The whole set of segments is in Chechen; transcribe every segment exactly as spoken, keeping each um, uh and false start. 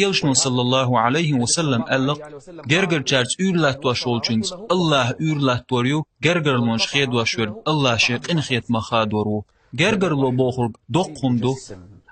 Элчано, саллаллаху Ӏалайхи ва саллам, аьлла: «Гергарчаьрца уьйр латтош волчуьнца Аллахь уьйр латтор ю, гергарлонаш хедош верг Аллахь шен къинхетамах хадор ву». Гергарло бохург доккха хӀума ду.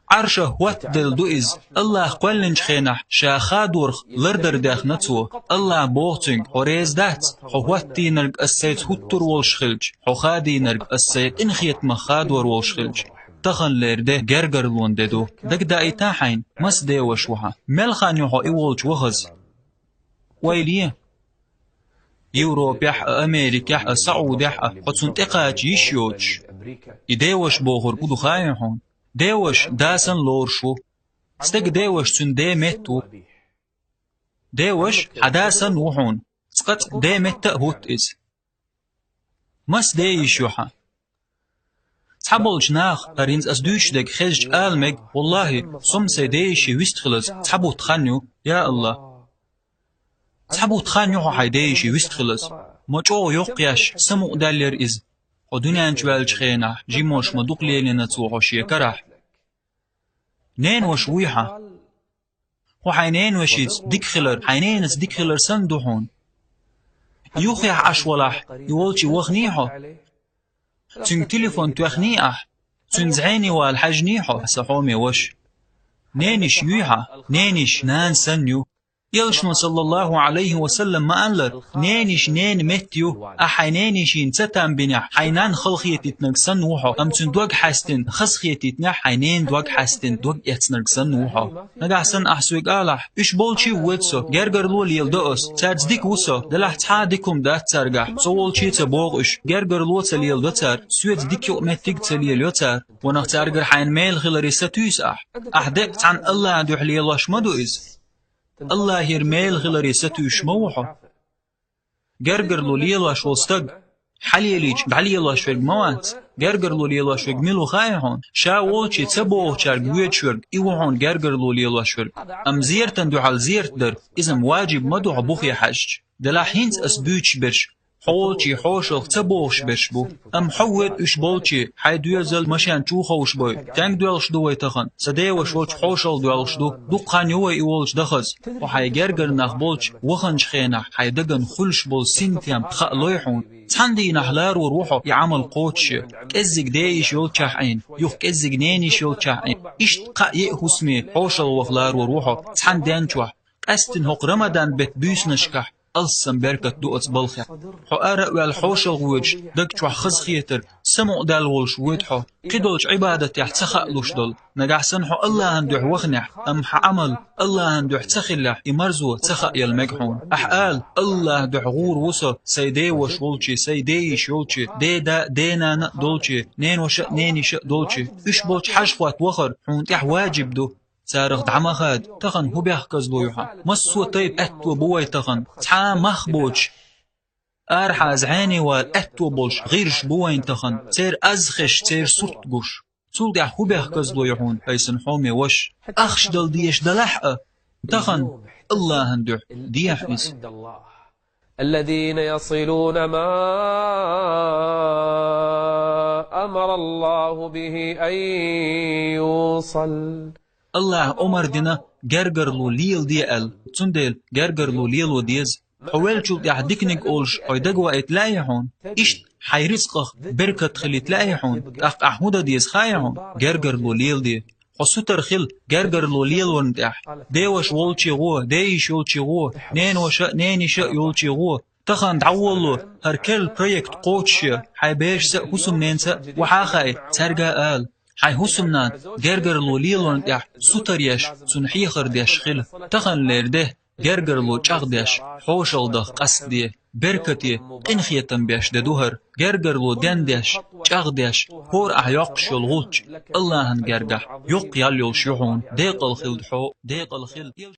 Ӏаршах хӀоттаделла ду иза. Аллахь кхоьллинчу хенахь ша хадорах лардар дехна цо. Аллахь боху цуьнга: «Хьо реза дац, хьо хӀоттийнарг ас сайца хӀуттур волуш хилча, хьо хадийнарг ас сайн къинхетамах хадор волуш хилча?» Таханлера де гергарлон де ду. Дагадаийта хьайна, маса деваш ву хьан? Мел хан ю хьо и волчу вахаза? Ойла е. Европехь а, Америкехь а, Саудехь а хьо цунна тӀекхача йиш йоцуш, и деваш бохург хӀун ду хаьий хьуна? Деваш да санна лоруш ву. Стеган деваш цуьнан ден метта ву. Деваш хьан да санна ву хьуна. Цкъа-цкъа ден метта а хӀутту иза. Маса ден йиш ю хьан? Цхьаболчу наха, хӀара хӀинца ас дуьйцуш дерг хезча, ала мега: «Валлахьи, со-м сайн ден йише вист хилаза цхьа бутт хан ю, я Аллахь». Цхьа бутт хан ю хьо хьайн ден йише вист хилаза. Ма чӀогӀа йоккха еш, самукъадаьллера иза. Хьо дуьнен чу ваьллачу хенахь жимош ма дукха лелийна цо хьо шен карахь. Ненаваша вуй хьан? Хьо хьайн ненавашица дика хилар, хьайн ненаца дика хилар санна ду хьуна. Юххехь Ӏаш валахь, и волчу ваханий хьо? Цуьнга телефон тоьхний ахь? Цуьнан зӀене вала хьаьжний хьо, сан хьоме ваша? Нениш юй хьан? Нениш нана санна ю. Элчано, саллаллаху Ӏалайхи ва саллам, ма-аллара: «Нениш ненан метта ю». Ахь хьайн ненишина цатам бинехь, хьайн нанна халахетийтинарг санна ву хьо, амма цуьнан дог хьаьстина хазахетийтинехь, хьайн ненан дог хьаьстина дог эцнарг санна ву хьо. Нагахь санна ахь соьга алахь: «Уьш болчий воьду со, гергарло леладо ас, цаьрца дика ву со, делахь цхьа а дика хӀума дац цаьргахь, со волчий ца боху уьш, гергарло ца леладо цара, соьца дика юкъаметтиг ца лелайо цара». Ванах цаьргара хьайна мела хиларе сатуьйсу ахь. Ахь деккъа цхьана Аллахьан дуьхьа лелош ма ду иза. Аллахьера мела хиларе сатуьйсуш ма ву хьо. Гергарло лелош волу стаг хьалелийча дӀалелош верг ма вац. Гергарло лелош верг мила ву хаьий хьуна? Ша волче ца бохучаьрга воьдуш верг, и ву хьуна гергарло лелош верг. Амма зертан дуьхьал зерат дар, иза-м ваджиб ма ду хьо бухе хьаьжча. Делахь хӀинца ас буьйцуш берш хьо волче хьошалгӀа ца бохуш берш бу. Амма хьо воьду уьш болче, хьайн доьзал, машен чу ховшабой. Стенга доьлхуш ду вай тахана? Сан деваш волчу хьошалгӀа доьлхуш ду. Дукха хан ю вай и волчу дахаза. Хьо хьайн гергара нах болчу ваханчу хенахь хьайн дагана хуьлуш болу синтем хаа лой хьуна? Цхьана дийнахь ларор ву хьо и Ӏамал кхочушъян. КӀеззиг ден йиша йолччохь Ӏийна, юха кӀеззиг нениш йолччохь Ӏийна. Иштта кхаа-йиъ хӀусаме хьошалгӀа ваха ларор ву хьо цхьана ден чохь. Къаьсттина хӀокху Рамадан беттан буьйсанашкахь алссам беркат ду оцу балхехь. Хьо ара а ваьлла хьошалгӀа воьдуш, даг чохь хазахетар, самукъадаьлла волуш воьду хьо, кхидолчу Ӏибадатехь ца хаалуш долу. Нагахь санна хьо Аллахьан дуьхьа ваханехь, амма хьан Ӏамал Аллахьан дуьхьа ца хиллехь, и марзо ца хааяла мега хьуна. Ахь ала: «Аллахьан дуьхьа гӀур ву со, сайн деваш волче, сайн ден йиша йолче, деда а, денана а долче, ненаваша а, нениша а долче». Уьш болчу хьажа-хӀотта вахар хьуна тӀехь ваджиб ду. Царах дӀа ма хада, тахана хӀун бехказло ю хьан? Массо а тайпа аьтто бу вай тахана, цхьа а мах боцуш. Арахьа зӀене вала аьтто болуш гӀирсаш бу вайна тахана, церан аз хезаш, церан сурт гуш. Цул тӀаьхьа хӀун бехказло ю хьуна, хьайсан хьоме ваша? Ахча дала дезаш далахь а, тахана Аллахьан дуьхьа дехьа иза. الذين يصلون ما أمر الله به أن يوصل. Аллахьа омар дина гергарло леладе аьлла, цундела гергарло лело деза. Хьо веллачул тӀаьхьа диканиг олуш хьо дагаваийта лаьий хьуна? Иштта хьайн рицкъах беркат хилийта лаьий хьуна? ТӀаккха ахь хӀун дан деза хаьий хьуна? Гергарло леладе. Хьо сутара хила гергарло лелорна тӀехь. Деваш волче гӀо, ден йиша йолче гӀо, ненаваша а, нениша а йолче гӀо. Тахана дӀаволало хӀара керла проект кхочушъян, хьайн берашца а, хӀусамненца а вахьа а хаий, цаьрга а ала. Хьайн хӀусамнана гергарло лелорна тӀехь сутара еш, цунна хьехар деш хила. Таханлера де гергарло чӀагӀдеш, хьошалгӀа даха къастаде, беркате, къинхетам беш де ду хӀара. Гергарло дендеш, чӀагӀдеш, хӀора ахь йоккхуш йолу гӀулч Аллахьан гергахь йоккха ял йолуш ю хьуна. Декъала хила хьо, декъала хила.